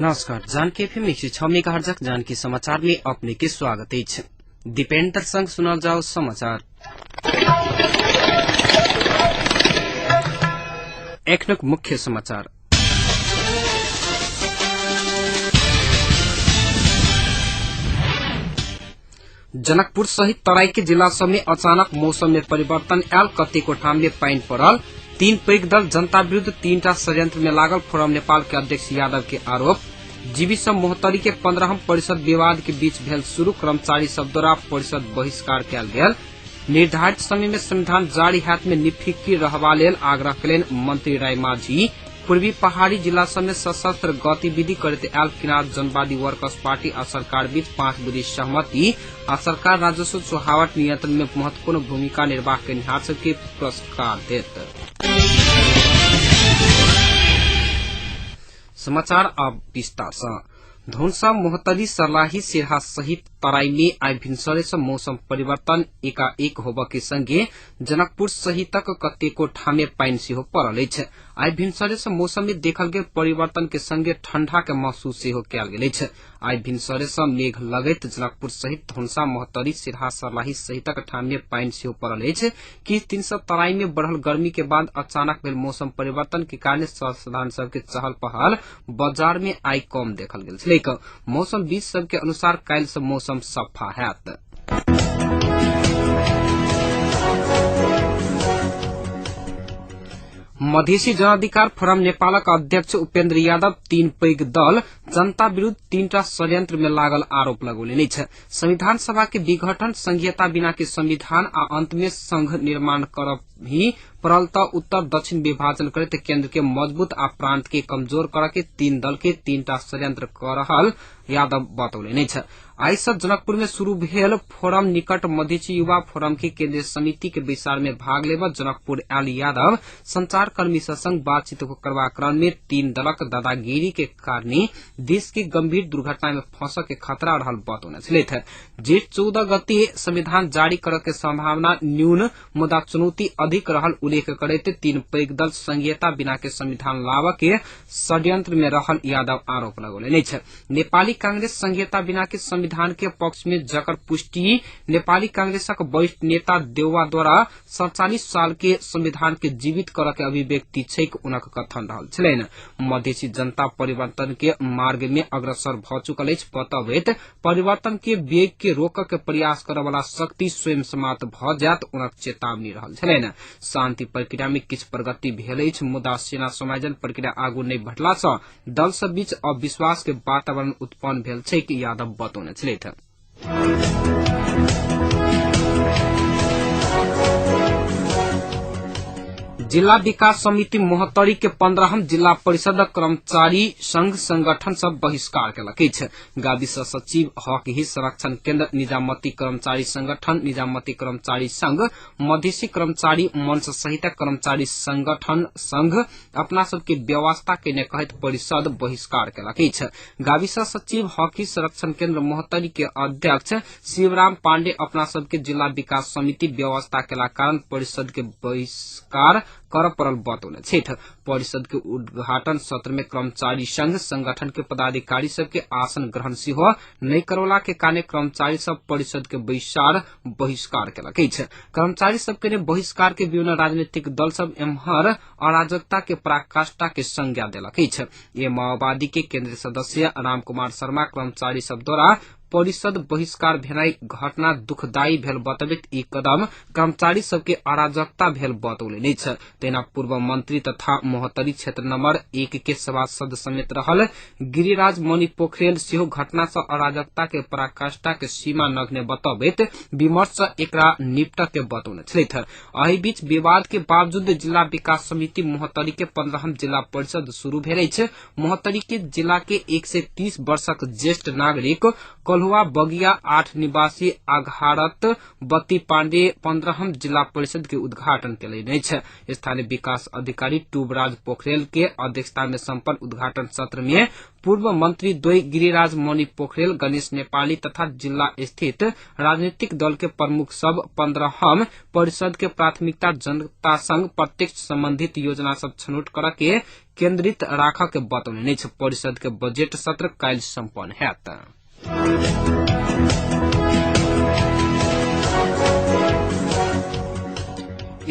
नमस्कार, जानकी एफएम 106 मेगाहर्जक जानकी समाचार में अपने के स्वागत अछि। दीपेंद्र संग सुनल जाओ समाचार। एखनक मुख्य समाचार। जनकपुर सहित तराई के जिला सब में अचानक मौसम में परिवर्तन आयल, कतेको ठाम में पानि पड़ल। तीन पैघ दल जनता विरूद्ध तीनटा षड्यंत्र में लागल, फोरम नेपाल के अध्यक्ष यादव के आरोप। जीवी सब मोहतरी के 15हम परिषद विवाद के बीच भेल शुरू, कर्मचारी सब द्वारा परिषद बहिष्कार कयल गेल। निर्धारित समय में संविधान जारी हैत में निफिक्र रहबा लेल आग्रह कयलनि मंत्री राय माझी। पूर्वी पहाड़ी जिला सब में सशस्त्र गतिविधि करैत आयल किराँत जनवादी वर्कर्स पार्टी आ सरकार बीच 5 बुँदी सहमति आ सरकार राजस्व चोहावट नियंत्रण में महत्वपूर्ण भूमिका निर्वाह केनिहार सबके पुरस्कार देत। समाचार अब विस्तार सँ। धौंसा, मोहतरी, सर्लाही, सिरहा सहित तराई में आइ भिनसरे सँ मौसम परिवर्तन एकाएक होबय के संगे जनकपुर सहितक कतेको ठामे पानि सेहो पड़ल अछि। आइ भिनसरे सँ मौसम में देखल गेल परिवर्तन के संगे ठंडा के महसूस सेहो कयल गेल अछि। आइ भिनसरे सँ मेघ लगैत जनकपुर सहित धौंसा, मोहतरी, सिरहा, सर्लाही सहितक ठाम में पानि सेहो पड़ल अछि। किछु दिन सँ तराई में बढ़ल गर्मी के बाद अचानक भेल मौसम परिवर्तन के कारण सर्वसाधारण सबके चहल पहल बाजार में आइ कम देखल गेल छलैक। मौसम बीज सबके अनुसार काल्हि सँ मौसम सफा हैत। मधेसी जनाधिकार फोरम नेपालक अध्यक्ष उपेन्द्र यादव तीन पैघ दल जनता विरूद्ध तीनटा षड्यंत्र में लागल आरोप लगौलनि अछि। संविधान सभा के विघटन, संघीयता बिना के संविधान आ अंत में संघ निर्माण करब ही पड़ल त उत्तर दक्षिण विभाजन करैत केन्द्र के मजबूत आ प्रांत के कमजोर करऽ के तीन दल के तीनटा षड्यंत्र कऽ रहल यादव बतौलनि अछि। आइ सँ जनकपुर में शुरू भेल फोरम निकट मधेसी युवा फोरम के केन्द्रीय समिति के बैसार में भाग लेब जनकपुर आयल यादव संचारकर्मी सब संग बातचीत करबाक क्रम में तीन दलक दादागिरी के कारणे देश के गंभीर दुर्घटना में फंसऽ के खतरा रहल बतौने छलथि। जेठ 14 गते संविधान जारी करऽ के संभावना न्यून मुदा चुनौती अधिक रहल उल्लेख करैत तीन पैघ दल संघीयता बिना के संविधान लाबऽ के षड्यंत्र में रहल यादव आरोप लगौलनि अछि। नेपाली कांग्रेस संघीयता बिना के संविधान के पक्ष में जकर पुष्टि नेपाली कांग्रेसक वरिष्ठ नेता देउवा द्वारा 47 साल के संविधान के जीवित करऽ के अभिव्यक्ति छैक उनक कथन रहल छलनि। मधेसी जनता परिवर्तन के मार्ग में अग्रसर भऽ चुकल अछि बतबैत परिवर्तन के वेग के रोकऽ के प्रयास करऽ वाला शक्ति स्वयं समाप्त भऽ जायत उनक चेतावनी रहल छलनि। शांति प्रक्रिया में किछु प्रगति भेल अछि मुदा सेना समायोजन प्रक्रिया आगू नहि बढ़ला सँ दल सब बीच अविश्वास के वातावरण उत्पन्न भेल छैक यादव बतौने छलथि। जिला विकास समिति मोहतरी के 15हम जिला परिषद कर्मचारी संघ संगठन सब बहिष्कार केलक अछि। गाविस सचिव हक हित संरक्षण केन्द्र, निजामती कर्मचारी संगठन, निजामती कर्मचारी संघ, मधेसी कर्मचारी मंच सहित कर्मचारी संगठन संघ अपना सबके व्यवस्था केने कहैत परिषद बहिष्कार केलक अछि। गाविस सचिव हक हित संरक्षण केन्द्र मोहतरी के अध्यक्ष शिवराम पांडे अपना सबके जिला विकास समिति व्यवस्था केला कारण परिषद के बहिष्कार कर पड़ल बतौने छथि। परिषद के उद्घाटन सत्र में कर्मचारी संघ संगठन के पदाधिकारी सबके आसन ग्रहण सेहो नहि करौला के कारण कर्मचारी सब परिषद के बैसार बहिष्कार केलक अछि। कर्मचारी सबके बहिष्कार के विभिन्न राजनीतिक दल सब एम्हर अराजकता के पराकाष्ठा के संज्ञा देलक अछि। ये माओवादी के केन्द्रीय सदस्य राम कुमार शर्मा कर्मचारी सब द्वारा परिषद बहिष्कार भेनाइ घटना दुखदायी भेल बतबैत ई कदम कर्मचारी सबके अराजकता भेल बतौलनि अछि। तहिना पूर्व मंत्री तथा मोहतरी क्षेत्र नंबर 1 के सभासद समेत रहल गिरिराज मणि पोखरेल सेहो घटना सँ अराजकता के पराकाष्ठा के सीमा नघने बतबैत विमर्श सँ एकरा निपटऽ के बतौने छलथि। एहि बीच विवाद के बावजूद जिला विकास समिति मोहतरी के 15हम जिला परिषद शुरू भेल अछि। मोहतरी के जिला के 130 वर्षक ज्येष्ठ नागरिक कल्हू कलहुआ बगिया 8 निवासी आघारत बत्ती पाण्डे 15 जिला परिषद के उद्घाटन केलनि अछि। स्थानीय विकास अधिकारी टूबराज पोखरेल के अध्यक्षता में सम्पन्न उद्घाटन सत्र में पूर्व मंत्री द्वय गिरिराज मणि पोखरेल, गणेश नेपाली तथा जिला स्थित राजनीतिक दल के प्रमुख सब 15 परिषद के प्राथमिकता जनता संग प्रत्यक्ष संबंधित योजना सब छनौट कर के केन्द्रित राख के बतौने अछि। परिषद के बजेट सत्र काल्हि सम्पन्न हैत।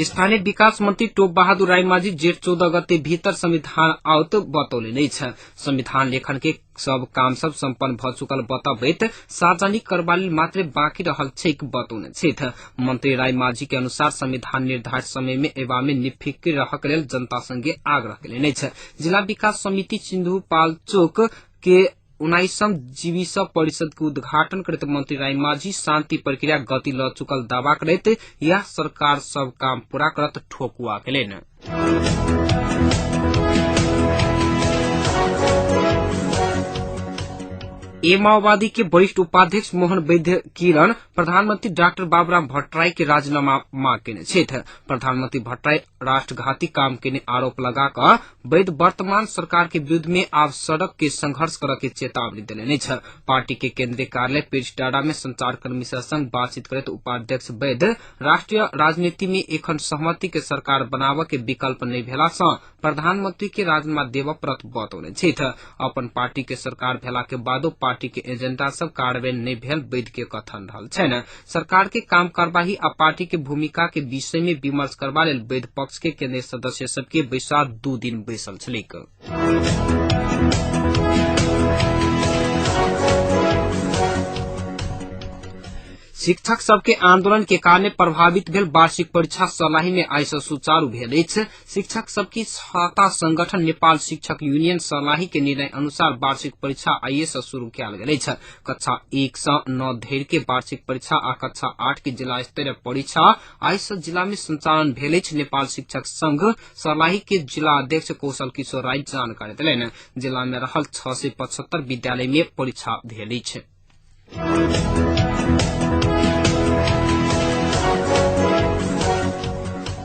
स्थानीय विकास मंत्री टोप बहादुर रायमाझी जेठ 14 गते भीतर संविधान आउत बतौले अछि। संविधान लेखन के सब काम सब सम्पन्न भ चुकल बतबैत सार्वजनिक करबा लेल मात्रे बाँकी रहल छैक बतौने छथि। मंत्री रायमाझी के अनुसार संविधान निर्धारित समय में एबा में निफिक्र रहक लेल जनता संगे आग्रह केलनि अछि। जिला विकास समिति सिन्धुपाल्चोक के 19 जीविस परिषद के उद्घाटन करैत मंत्री रायमाझी शांति प्रक्रिया गति ल चुकल दावा करैत यह सरकार सब काम पूरा करत ठोकुआ केलनि। ए माओवादी के वरिष्ठ उपाध्यक्ष मोहन वैद्य किरण प्रधानमंत्री डाक्टर बाबूराम भट्टराई के राजीनामा मांग केने छथि। प्रधानमंत्री भट्टराई राष्ट्रघाती काम केने आरोप लगाकऽ वैद्य वर्तमान सरकार के विरूद्ध में आब सड़क के संघर्ष करऽ के चेतावनी देलनि अछि। पार्टी के केंद्रीय कार्यालय पेरिसडारा में संचारकर्मी सब संग बातचीत करैत उपाध्यक्ष वैद्य राष्ट्रीय राजनीति में एखन सहमति के सरकार बनाबऽ के विकल्प नहि भेला सँ प्रधानमंत्री के राजीनामा देबऽ पड़त बतौने छथि। अपन पार्टी के सरकार भेला के बादो पार्टी के एजेंडा सब कार्यान्वयन नहि भेल वैद्य के कथन रहल छनि। सरकार के काम कार्यवाही आ पार्टी के भूमिका के विषय में विमर्श करबा लेल वैद्य पक्ष के केंद्रीय सदस्य सबके बैसार 2 दिन बैसल छलैक। शिक्षक सबके आंदोलन के कारण प्रभावित भेल वार्षिक परीक्षा सर्लाही में आइ सँ सुचारू भेल अछि। शिक्षक सबके छाता संगठन नेपाल शिक्षक यूनियन सर्लाही के निर्णय अनुसार वार्षिक परीक्षा आइए सँ शुरू कयल गेल अछि। कक्षा 1 सँ 9 धरि के वार्षिक परीक्षा आ कक्षा 8 के जिला स्तरीय परीक्षा आइ सँ जिला में संचालन भेल अछि। नेपाल शिक्षक संघ सर्लाही के जिला अध्यक्ष कौशल किशोर राय जानकारी देलनि। जिला में रहल 675 विद्यालय में परीक्षा भेल अछि।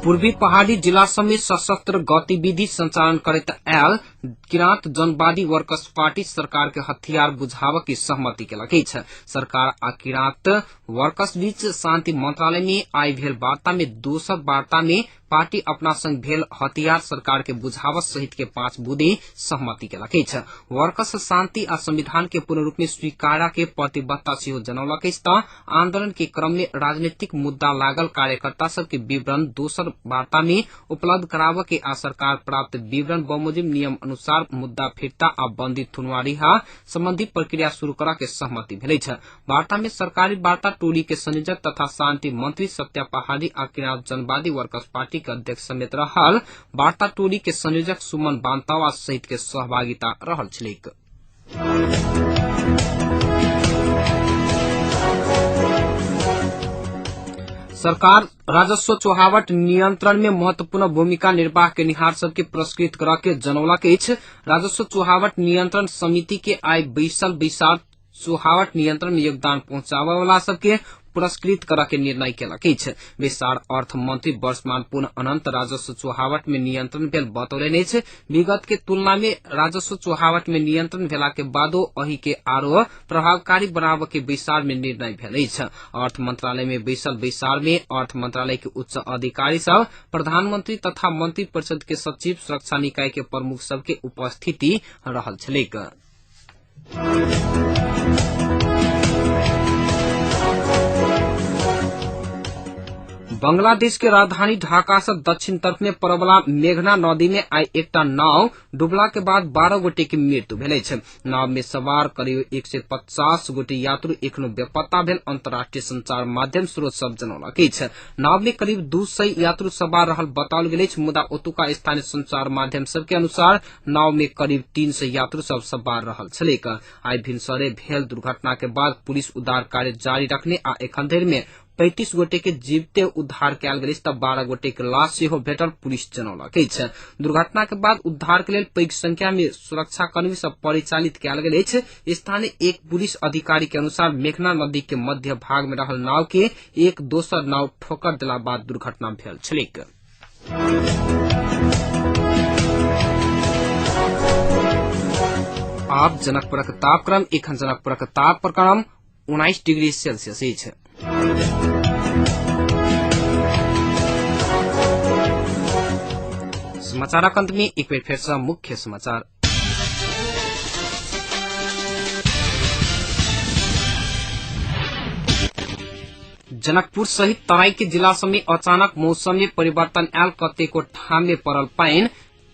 पूर्वी पहाड़ी जिला समेत सशस्त्र गतिविधि संचालन करैत आयल किराँत जनवादी वर्कर्स पार्टी सरकार के हथियार बुझाव के सहमति केलक अछि। सरकार आ किराँत वर्कर्स बीच शांति मंत्रालय में आइ भेल वार्ता में दोसर वार्ता में पार्टी अपना संग भेल हथियार सरकार के बुझाव सहित के 5 बुँदे सहमति केलक अछि। वर्कर्स शांति आ संविधान के पूर्ण रूप में स्वीकार के प्रतिबद्धता सेहो जनौलक अछि त आंदोलन के क्रम में राजनीतिक मुद्दा लागल कार्यकर्ता सब के विवरण दोसर वार्ता में उपलब्ध कराबऽ के आ सरकार प्राप्त विवरण बमोजिम नियम अनुसार मुद्दा फिर्ता आ बंदी थुनवा रिहा संबंधी प्रक्रिया शुरू करऽ के सहमति भेल अछि। वार्ता में सरकारी वार्ता टोली के संयोजक तथा शांति मंत्री सत्या पहाड़ी आ किराँत जनवादी वर्कर्स पार्टी के अध्यक्ष समेत रहल वार्ता टोली के संयोजक सुमन बान्तावा सहित के सहभागिता रहल छलैक। सरकार राजस्व चोहावट नियंत्रण में महत्वपूर्ण भूमिका निर्वाह केनिहार सबके पुरस्कृत करऽ के जनौलक अछि। राजस्व चोहावट नियंत्रण समिति के आइ बैसल बैसार चोहावट नियंत्रण में योगदान पहुंचाबय वाला सबके पुरस्कृत करऽ के निर्णय केलक अछि। बैसार अर्थ मंत्री वर्षमान पुनः अनंत राजस्व चोहावट में नियंत्रण भेल बतौलनि अछि। विगत के तुलना में राजस्व चोहावट में नियंत्रण भेला के बादो अहि के आरो प्रभावकारी बनाबऽ के बैसार में निर्णय भेल अछि। अर्थ मंत्रालय में बैसल बैसार में अर्थ मंत्रालय के उच्च अधिकारी सब, प्रधानमंत्री तथा मंत्री परिषद के सचिव, सुरक्षा निकाय के प्रमुख सबके उपस्थिति रहल छलैक। बांग्लादेश के राजधानी ढाका से दक्षिण तरफ में पड़वला मेघना नदी में आइ एकटा नाव डूबला के बाद 12 गोटे के मृत्यु भेल अछि। नाव में सवार करीब 150 गोटे यात्री एखनो बेपत्ता भेल अंतर्राष्ट्रीय संचार माध्यम स्रोत सब जनौलक अछि। नाव में करीब 200 यात्री सवार रहल बताओल गेल अछि, मुदा ओतुका स्थानीय संचार माध्यम सब के अनुसार नाव में करीब 300 यात्री सब सवार रहल छलैक। आइ भिनसरे भेल दुर्घटना के बाद पुलिस उद्धार कार्य जारी रखने आ एखन धरि में 35 गोटे के जीविते उद्धार कयल गेल अछि तऽ 12 गोटे के लाश सेहो भेटल पुलिस जनौलक अछि। दुर्घटना के बाद उद्धार के लेल पैघ संख्या में सुरक्षाकर्मी सब परिचालित कयल गेल अछि। स्थानीय एक पुलिस अधिकारी के अनुसार मेघना नदी के मध्य भाग में रहल नाव के एक दोसर नाव ठोकर देला बाद दुर्घटना भेल छलैक। आब जनकपुरक तापक्रम। एखन जनकपुरक तापक्रम 19 डिग्री सेल्सियस अछि। समाचारक अंत में एक बेर फेर सँ मुख्य समाचार। जनकपुर सहित तराई के जिला सब में अचानक मौसम में परिवर्तन आयल, कतेको ठाम में पड़ल पानि।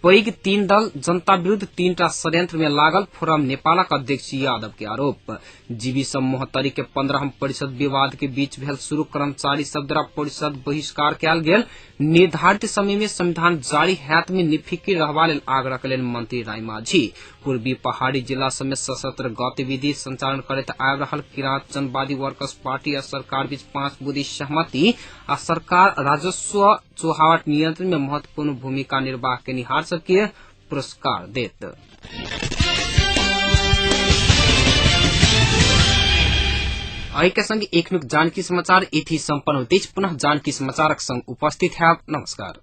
पैघ तीन दल जनता विरूद्ध तीनटा षड्यंत्र में लागल, फोरम नेपालक अध्यक्ष यादव के आरोप। जीवी सब मोहतरी के 15हम परिषद विवाद के बीच भेल शुरू, कर्मचारी सब द्वारा परिषद बहिष्कार कयल गेल। निर्धारित समय में संविधान जारी हैत में निफिकिर रहबा लेल आग्रह कयलनि मंत्री रायमाझी। पूर्वी पहाड़ी जिला सब में सशस्त्र गतिविधि संचालन करैत आबि रहल किरात जनवादी वर्कर्स पार्टी आ सरकार बीच 5 बुदी सहमति आ सरकार राजस्व चोहावट नियंत्रण में महत्वपूर्ण भूमिका निर्वाह केनिहार सबके पुरस्कार देत। एहि के संग एखनुक जानकी समाचार एथी सम्पन्न होइत अछि। पुनः जानकी समाचारक संग उपस्थित हैब। नमस्कार।